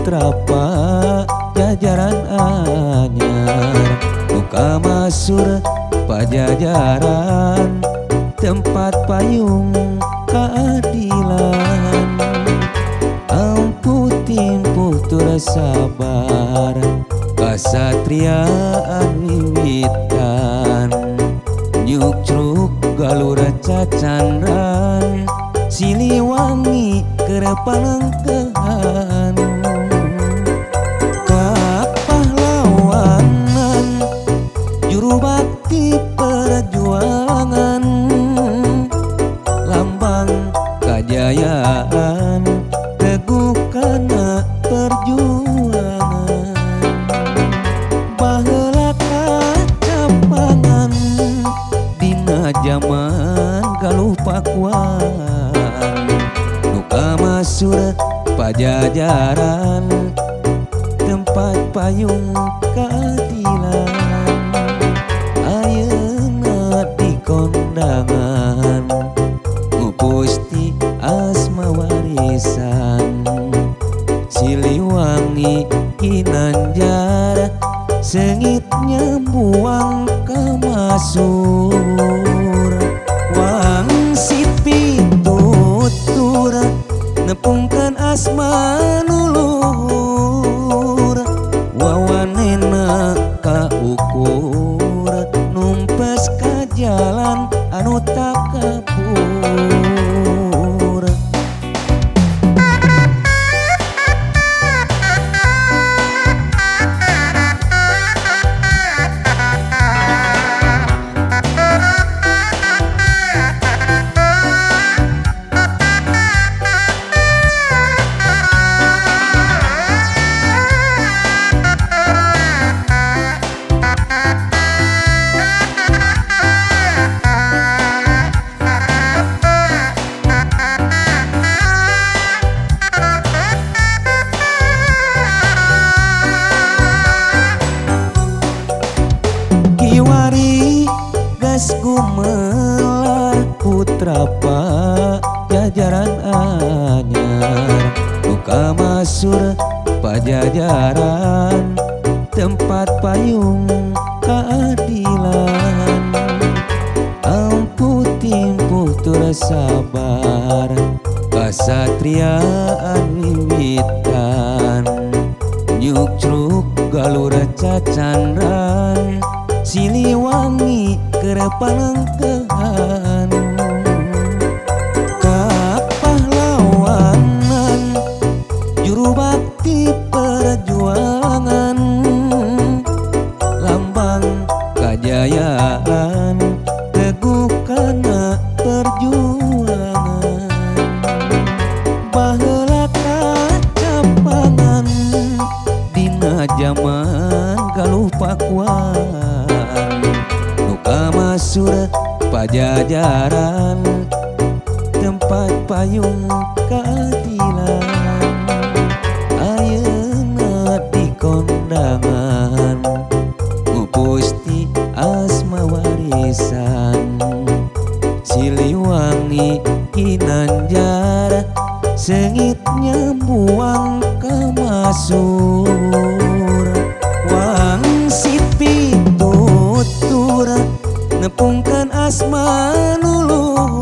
Putra Pajajaran anyar, nu kamasur Pajajaran tempat payung keadilan. Ampuh timpuh tur sabar, kasatriaan wiwitan, nyukcruk galur cacandran, Siliwangi keur panengkehan. Kapahlawanan juru bakti perjuangan, lambang kajayaan teguh kana perjuangan. Baheula kacapangan dina jaman Galuh Pakuan, nu kamasur Pajajaran tempat payung keadilan. Ayeuna di kondangan ngupusti asma warisan, Siliwangi Ginanjar seungitnya buang kamasur. Wangsit pitutur nepungkeun asma nu luhur, wawanena kaukur numpes ka jalan anu takabur. Kiwari gas gumelar putra Pajajaran anyar, nu kamasur Pajajaran tempat payung keadilan. Ampuh timpuh tur sabar, kasatriaan wiwitan, nyukcruk galur cacandran, Siliwangi keur panengkehan. Kapahlawanan juru bakti perjuangan, lambang kajayaan teguh kana perjuangan. Baheula kacapangan dina jaman Galuh Pakuan, nu kamasur Pajajaran tempat payung keadilan. Ayeuna di kondangan ngupusti asma warisan, Siliwangi Ginanjar seungitnya buang kamasur. Wangsit pitutur nepungkeun asma nu luhur.